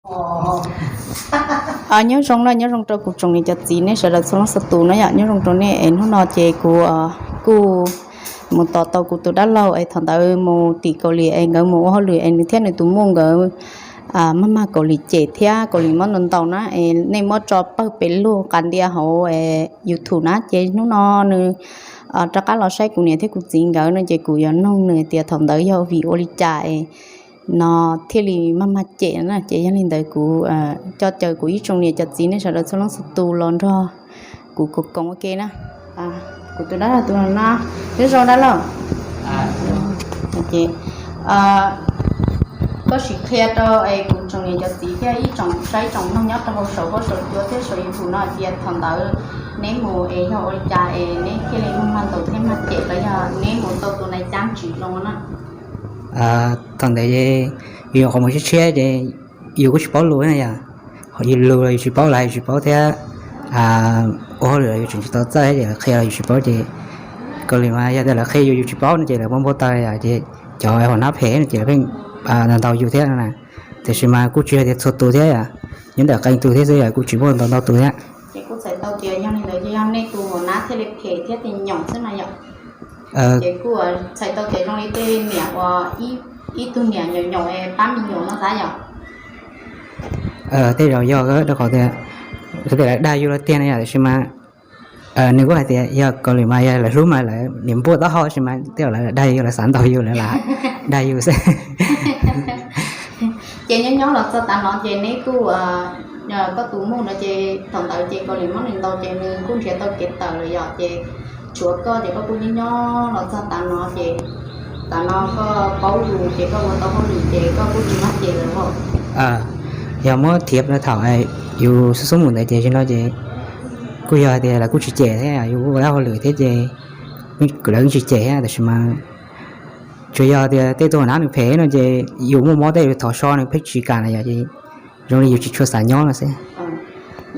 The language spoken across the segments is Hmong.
Nyob zoo na, nyob zoo rau kuv tsoom niam cov txiv nej sawv daws txhua leej txhua tus na yom. Nyob zoo rau nej es hnub no ces kuv kuj mus tos tau kuv tus dab laug es thaum ntawd mus tim Kaus Lim es nkawd mus ua hauj lwm es nws thiab nws tus muam nkawd mag mag Kaus Lim cem thiab Kaus Lim mob ntau ntau na es nej muab tso pawg pes lug qas ntia hauv YouTube na ces hnub no nws rov qab los saib kuv niam thiab kuv txiv nkawd no ces kuv yuav noog nws tias thaum ntawd yog vim ua li cas es no thiaj li mag mag cem na. Ces yog li ntawd kuv coj caw kuv ib tsoom niam cov txiv nej sawv daws txhua leej txhua tus los nrog kuv koom koom ua ke na. Kuv tus dab laug tus no, nyob zoo dab laug. Koj sim qhia rau es kuv tsoom niam cov txiv thiab ib tsoom saib tsoom mloog nyob rau hauv saum huab saum cua thiab saum YouTube no hais tias thaum ntawd neb mus es yog ua li cas es neb thiaj li mag mag ntaus thiab mag cem los yog neb mus tau tus nais cab tsis zoo na. Thaum ntawd yus nyuam qhuav mus tshiab tshiab ces yus kuj tsis paub lus na yom. Yus lus los yus tsis paub, lawv hais yus tsis paub thiab ua hauj lwm los yus tseem tsis tau txawj thiab ces lawv qhia los yus tsis paub ces Kaus Lim mas yog tias lawv qhia yus yus tsis paub no ces lawv muab npau taws yom, ces cov hauv nab phem no ces lawv pheej ntaus ntaus yus thiab no na. Tiam sis mas kuj tsis hais tias txhua tus thiab yom, nyob ntawm qee tus thiab xwb yom, kuj tsis muaj ntau ntau tus thiab. Ces kuj txhais tau tias yog li ntawd ces yog nej tus hauv nab thiaj li phem thiab tias nyaum xwb no yom. Ces kuj txhais tau tias zoo li tej niam uas ib tug niam nyaum nyaum es pab me nyuam no xav yom. Tej zaum yog rau qhov tias lawv dag yus los tiag no yom, tiam sis mas nws kuj hais tias yog Kaus Lim mas yog lawv hlub mas lawv niam npuaj taub hau, tiam sis mas tej zaum lawv dag yus, lawv xav ntaus yus, lawv lam dag yus xwb. Ces nyob nyob los txog tav no ces neb kuj, koj tus muam no ces thaum ntawd ces Kaus Lim mob nws ntau ces nws kuj nrhiav tau kev tawm lawm yom, ces tshuav koj ces koj kuj nyob nyob los txog tav no ces tav no koj paub lus ces koj ua tau hauj lwm ces koj kuj tsis mag cem lawm os. Yog muab thiav rau thaum yus xub xub mus ntawd ces tsis no ces kuj yog hais tias lawv kuj tsis cem thiab, yus kuj ua hauj lwm thiab ces lawv kuj tsis cem thiab, tiam sis mas tsuas yog tias tej tus hauv nab nws phem no ces yus muaj mob tej yus thov so nws pheej tsis kam na yom, ces zoo li yus tsis tshua xav nyob no xwb.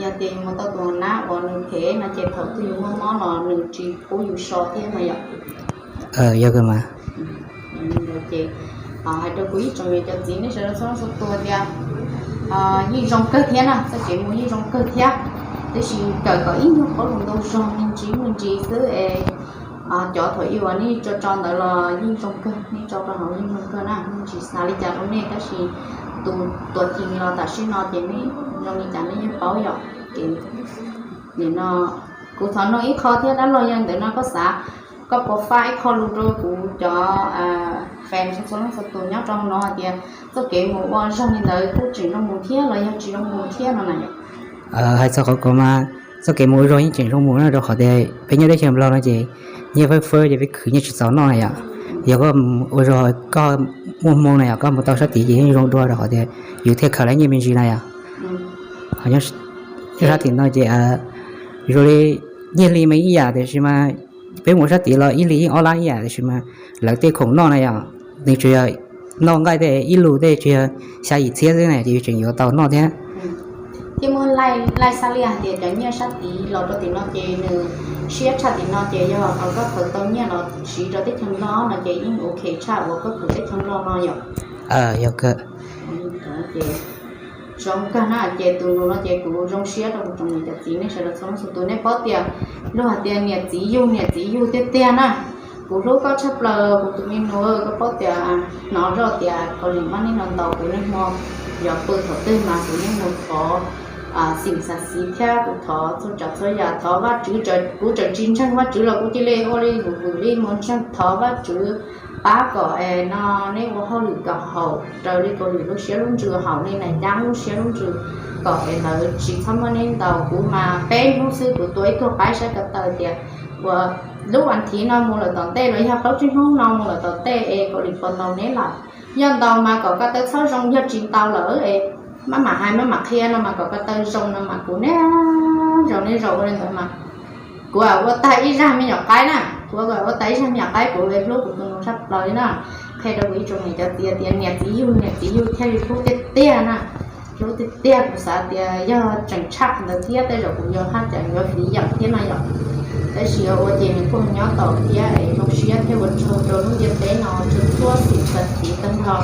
Yog tias yus mus tau tus hauv nab uas nws phem no ces thaum twg yus muaj mob los nws tsis pub yus so thiab no yom. Yog kawg mas. Ces hais rau kuv ib tsoom niam cov txiv nej sawv daws txhua leej txhua tus tias yeej zoo kawg thiab na, txoj kev mus yeej zoo kawg thiab, tab sis kawm kom ib nyuag paub lus ntau zog me ntsis me ntsis xwb es cov thaum ub uas nej tso tso ntawd los yeej zoo kawg, nej tso rau hauv yeej zoo kawg na, yeej tsis xav li cas rau nej, tab sis tus tuam cim los tam sim no ces nej zoo li cas nej yeej paub yom. Ces nim no kuv thov nug ib qho thiab dab laug, yog ntawm no koj xav, koj puas faj ib qho lus rau kuv cov fans txhua leej txhua tus nyob rau hauv no hais tias txoj kev mus ua zog li ntawd kuj tseem zoo mus thiab los yog tsis zoo mus thiab no na yom? Hais txog qhov ko mas txoj kev mus ua zog yeej tseem zoo mus na, rau qhov tias peb nyob teb chaws Nplog no ces nyiaj fawb fawb ces peb khwv nyiaj tsis txaus noj na yom. Yog koj ua zog koj muaj hmoo na yom, koj mus tau sab tid ces yeej zoo dua rau qhov tias yus thiaj khaws tau nyiaj me ntsis na yom. Ho nyob sab tim no ces zoo li nyiaj hli mas ib yam, tiam sis mas peb mus sab tid los ib hlis yeej ob lab ib yam, tiam sis mas lawv tej khoom noj na yom, nws tsuas yog noj nqaij tej ib lus tej tsuas yog xya yim txhiab xwb na ces yus tseem yuav tau noj thiab. Thiab muab laij xab liaj hais tias cov nyiaj sab tid los rau tim no ces nws siab tshaj tim no ces yog koj khaws tau nyiaj los siv rau teb chaws Nplog no ces yeej ok tshaj uas koj khaws teb chaws Nplog no yom. Yog kawg. Zoo kawg na, ces tus nus no ces kuv zoo siab rau kuv tsoom niam cov txiv nej sawv daws txhua leej txhua tus. Nej paub tias luag hais tias niam txiv yug, niam txiv yug tiag tiag na. Kuv hlub koj tshaj plaws kuv tus me nus, koj paub tias hnov zoj tias Kaus Lim mob neb no ntau, kuv niaj hmo yuav pw thaum twg mas kuv yeej mus thov xeem xav xiv thiab kuv thov txhua tsav txhua yam, thov Vajtswv, kuv tseem tsis ntseeg Vajtswv los kuv cia li ua li vwm vwm li mus ntseeg thov Vajtswv pab kom es no neb ua hauj lwm kom haum raws li Kaus Lim lub siab lub ntsws, haum li nais cab lub siab lub ntsws, kom es lawv tsis txhob muab neb ntaus. Kuv mas peb hnub xwb kuv tua ib tug qaib saib ko taw tias uas lub as thiv no mus lawm tom ntej los yog plaub tsib hnub no mus lawm tom ntej es Kaus Lim puas ntaus neb lawm. Yog ntaus mas kom ko taw txhob zoo, yog tsis ntaus lawm es maj mam hais maj mam qhia no mas kom ko taw zoo no mas kuv niaj zaus niaj zaus ua li ntawd mas kuv ua tag ib zaj me nyuam qaib na, kuv ua tag ib zaj me nyuam qaib, kuv hlub kuv tus nus tshaj plaws li na. Qhia rau kuv ib tsoom niam cov txiv tias niam txiv yug, niam txiv yug thiaj li hlub tiag tiag na. Hlub tiag tiag, kuv xav tias yog tseem tshaj ntawd thiab tej zaum kuv yuav haj yam yuav fiv yam thiab no yom. Tab sis ua ces nws kuj nyob tau thiab es zoo siab thiab ua tsaug rau lub ntiaj teb no txhua txhua xeem txheem txiv tag nrho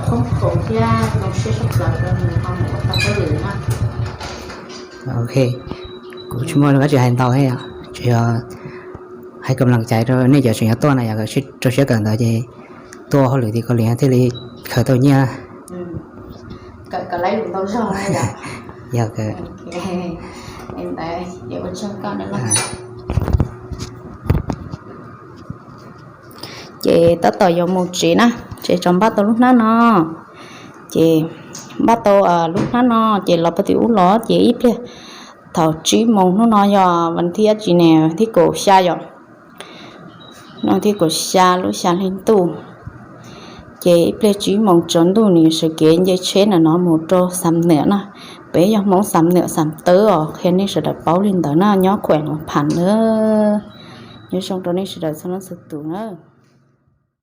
qhoob khoom thiab zoo siab tshaj plaws rau nws ho mus ua Kuv tsis muaj dab tsi hais ntau thiab, tsuas yog hais kam lam cai rau nej cov tseem yuav tuaj na, yog rau siab kawm ntawv ces tuaj hauj lwm tim Kaus Lim thiaj li khaws tau nyiaj. Yog, ces tab tom yuav mus tsev na, ces tso npaj tau lub hnab no, ces npaj tau lub hnab no ces los puag tim ub los ces ib pliag thaum tsib moos hnub no yog vas thib dab tsi ne, thib kaum xya yom, no thib kaum xya lub xya hli ntuj, ces ib pliag tsib moos tsaus ntuj nws sawv kev nce tsheb na no mus rau Xam Nwm na. Peb yog Hmoob Xam Nwm Xam Tawb os, qhia nej sawv daws paub li ntawd na, nyob khuem los pham na. Nyob zoo rau nej sawv daws txhua leej txhua tus na.